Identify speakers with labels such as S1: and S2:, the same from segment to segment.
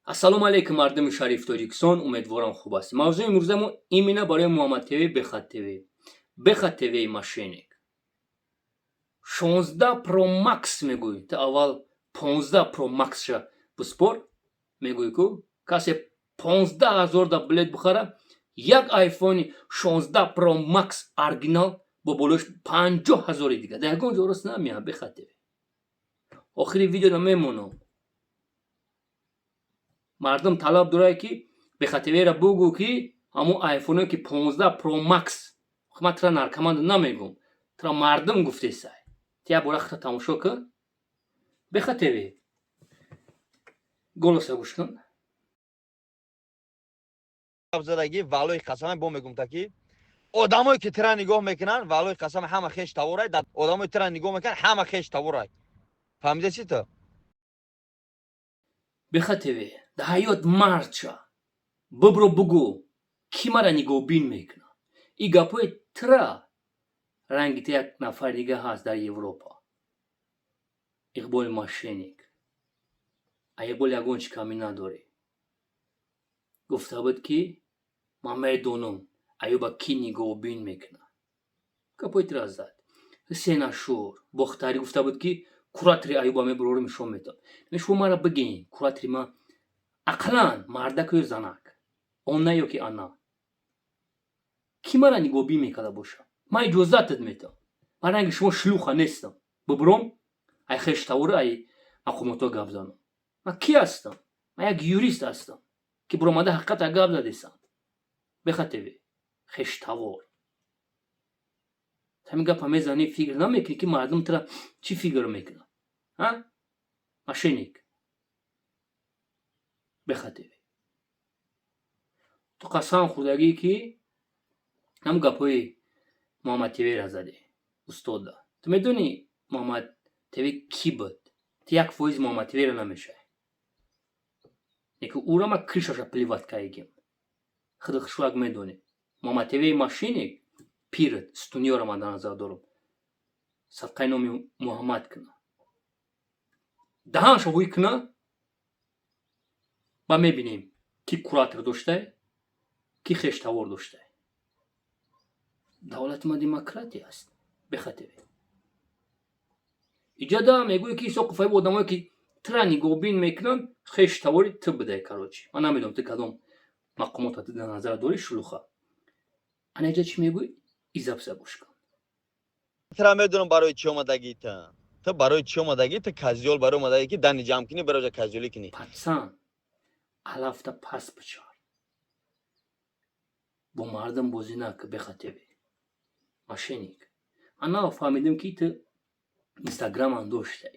S1: Ассалому алайкум, мардуми шарифи Тоҷикистон, умедворам, хуб аст. Мавзӯи имрӯзамо именно барои Муҳаммад ТВ, Бехат ТВ. Бехат ТВ мошенник. 16 Pro Max мегӯй. Ту аввал 15 Pro Max-ша биспор, мегӯй ку касе 15 ҳазор да билет бихара, як айфони 16 Pro Max оригинал бо болош 50 ҳазори дига. Дар ягон ҷо рост намеяд, Бехат ТВ. Охири видеода мемонам. Мардум талаб дорад, ки Бехат ТВ-ра бугӯ, ки ҳамун айфоное, ки 15 Pro Max, ман тура наркоманда намегӯм, тура мардум гуфтесай. Ту як бора худта тамошо кун. Бехат ТВ, голоса гӯш кун.
S2: Задагӣ, валлои қасаме, бо мегум, та ки одамое ки тира нигоҳ мекунанд, валлои қасаме, ҳама хеш таворай. Одамое тира нигоҳ мекунанд, ҳама хеш таворай. Фаҳмида чи ту?
S1: Бехат ТВ, дар ҳаёт мардча бибро, бугӯ, кӣ мара нигоҳбин мекунад? И гапҳои тра ранги ту як нафар дига ҳаст дар Европа, Иқболи мошенник. А Иқбол ягон чи камӣ надорӣ. Гуфта буд, ки ман медонам, Аюба кӣ нигоҳбин мекунад. Гапҳои тра зад Ҳусен Ашур Бохтарӣ. Гуфта буд, ки куратори Аюба мебурору нишон медод. Шумо мара бигин, куратори ман ақаллан мардаку ё занак, она ё ки ана, кӣ мара нигоҳбин мекарда бошад, ман иҷозатат метавам. Ман ранги шумо шлюха нестам, бубуром, ай хештавора, ай мақомотҳо гап занам. Ман кӣ ҳастам? Ман як юрист ҳастам, ки буромада ҳақиқата гап задесам. Бехат ТВ хештавор, ҳамин гапа мезанӣ, фикр намекунӣ, ки мардум тура чӣ фикр мекунад? А мошенник Бехат ТВ, ту қасам хӯрдагӣ, ки ҳам гапҳои Муҳаммад ТВ-ра задӣ устода. Ту медонӣ, Муҳаммад ТВ кӣ буд? Ту 1% Муҳаммад ТВ-ра намешавӣ. Лекин ӯра ма крышаша плевать кардагим. Худи хушвак медонӣ. Муҳаммад ТВ мошенник пират стунёра ман дар назар дорам. Садқаи номи Муҳаммад куна. Даҳаншо ҳуй куна, ба мебинем, ки куратор доштай, ки хештавор доштай. Давлати ма демократия аст, Бехат ТВ. Иҷода мегӯе, ки Исоқов Аюб одамое, ки тура нигоҳбин мекунанд, хештавори ту будай. Короче, ман намедонам, ту кадом мақомота ту дар назар дорӣ, шлюха. Ана иҷа чӣ мегӯӣ? Изапса гӯш кун.
S2: Тира медонам, барои чӣ омадагӣ ту. Ту барои чӣ омадагӣ? Ту козёл барои омадагӣ, ки дани ҷамъ кунӣ, бароҷа козёлӣ кунӣ.
S1: Пацан, алафта пас бичар, бо мардум бозӣ нака. Бехат ТВ мошенник, ман нафаҳмидем, ки ту инстаграмам доштай.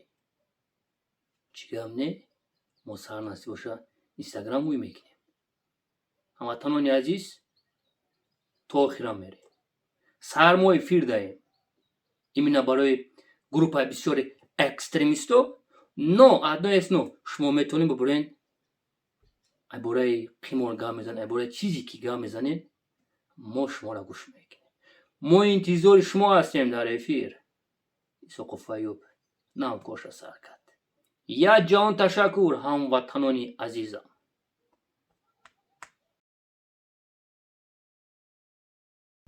S1: Чӣ гап не, мо сар насиб боша, инстаграм ӯй мекунем. Ҳамватанони азиз, то охира мерем. Сар мо эфир даем именно барои группаи бисёри экстремисто. Но одно есть но: шумо метавонед бибурен, ай бораи қимор гап мезанед, ай бораи чизе ки гап мезанед, мо шуморо гӯш мекунем. Мо интизори шумо ҳастем дар эфир. Исоқов Аюб нав коша сар кард. Як ҷаҳон ташаккур, ҳамватанони азизам.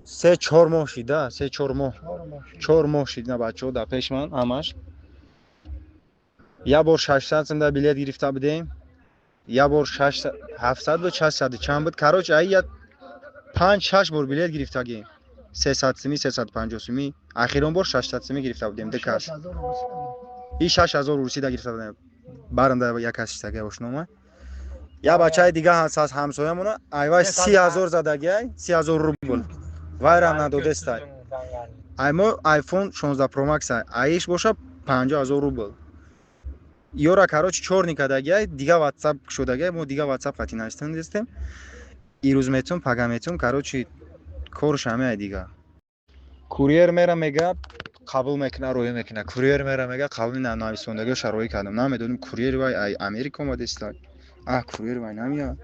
S3: 3-4 моҳ шида, 3-4 моҳ, 4 моҳ шид. На, бачаҳо дар пеш ман ҳамаш. Як бор 600 сум да билет гирифта будем, як бор 700 буд, 600 чанд буд. Короче, ай я 5-6 бор билет гирифтагем, 300 сумӣ, 350 сумӣ. Ахирон бор 600 сумӣ гирифта будем, ду кас. И 6000 русида гирифта будем. Баранда як кас шистага ошнома. Як бачаи дига ҳаст аз ҳамсоямона, айвай 30 000 задагиай, 30 000 рубл, вайрам надодестай. Ай мо iPhone 16 Pro Max ай, аиш боша 50 000 рубл. Ёра, короче, чёрный кардагиай, дига WhatsApp шудагиай, мо дига WhatsApp қати навистандестем. Ирӯз метум, пага метум, короче, корш ҳамеай дига. Курьер мера, мега, қабул мекуна, роҳӣ мекуна. Курьер мера, мега, қабул нависондагиша роҳӣ кардам. Намедонем, курьери вай ай Америка омадестай, а курьери вай намеяд.